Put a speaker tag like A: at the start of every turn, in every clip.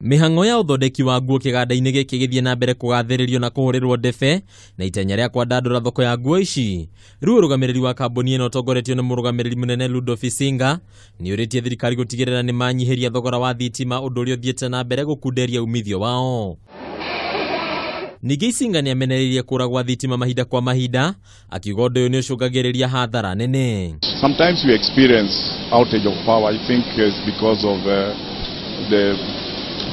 A: Mĩhang'o ya ũthondeki wa nguo kĩganda-inĩ gĩkĩ gĩthiĩ na mbere kũgathĩrĩrio na kũhũrĩrwo ndebe na itanya rĩa kwandandũra thoko ya nguo ici. Rĩu ũrũgamĩrĩri wa kambuni ĩno ũtongoretio nĩ mũrũgamĩrĩri mũnene Ludof Isinga nĩ ũrĩtie thirikari gũtigĩrĩra nĩ manyihĩria thogora wa thitima, ũndũ ũrĩa ũthiĩte na mbere gũkunderia umithio wao. Ningĩ Isinga nĩ amenereirie kũra gwa thitima mahinda kwa mahinda, akiuga ũndũ ũyũ nĩ ũcũngagĩrĩria hathara nene.
B: Sometimes we experience outage of power. I think it's because of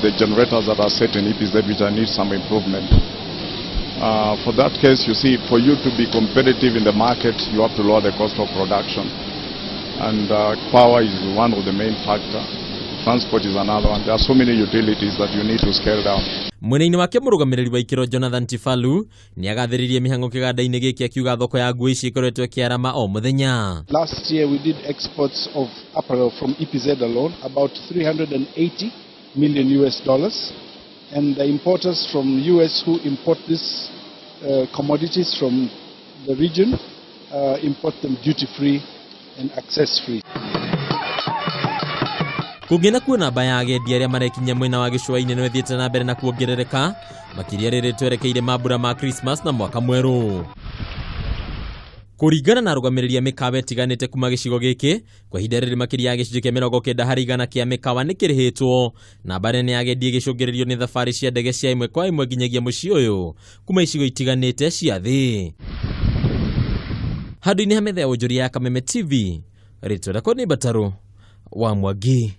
B: the generators that are set in EPZ, which I need some improvement. For that case, you see, for you to be competitive in the market, you have to lower the cost of production. And power is one of the main factor. Transport is another one. There are so many utilities that you need to scale down.
A: Mwena-inĩ wake, mũrũgamĩrĩri wa ikĩro Jonathan Tifalu nĩ agathĩrĩirie mĩhang'o kĩganda-inĩ gĩkĩ, akiuga thoko ya nguo ici ĩkoretwo ĩkĩarama o mũthenya.
C: Last year we did exports of apparel from EPZ alone about 380 million US dollars, and the importers from US who import these commodities from the region import them duty free and access free.
A: Kũngĩ nakuo, namba ya agendi arĩa marekinyia mwena wa gĩcũa-inĩ no ĩthiĩte na mbere na kuongerereka, makĩria rĩrĩ twerekeire mambura ma Christmas na mwaka mwerũ. Kũringana na arũgamĩrĩri a mĩkawa ĩtiganĩte kuma gĩcigo gĩkĩ, kwa ihinda rĩrĩ makĩria ya 90% kĩa mĩkawa nĩ kĩrĩhĩtwo. Namba nene ya agendi ĩgĩcũngĩrĩrio nĩ thabarĩ cia ndege cia ĩmwe kwa ĩmwe nginyagia mũciĩ ũyũ kuma icigo itiganĩte cia thĩ. Handũ-inĩ ha metha ya wonjoria ya Kameme TV, rĩtwa rĩakwa nĩ Mbatarũ wa Mwangi.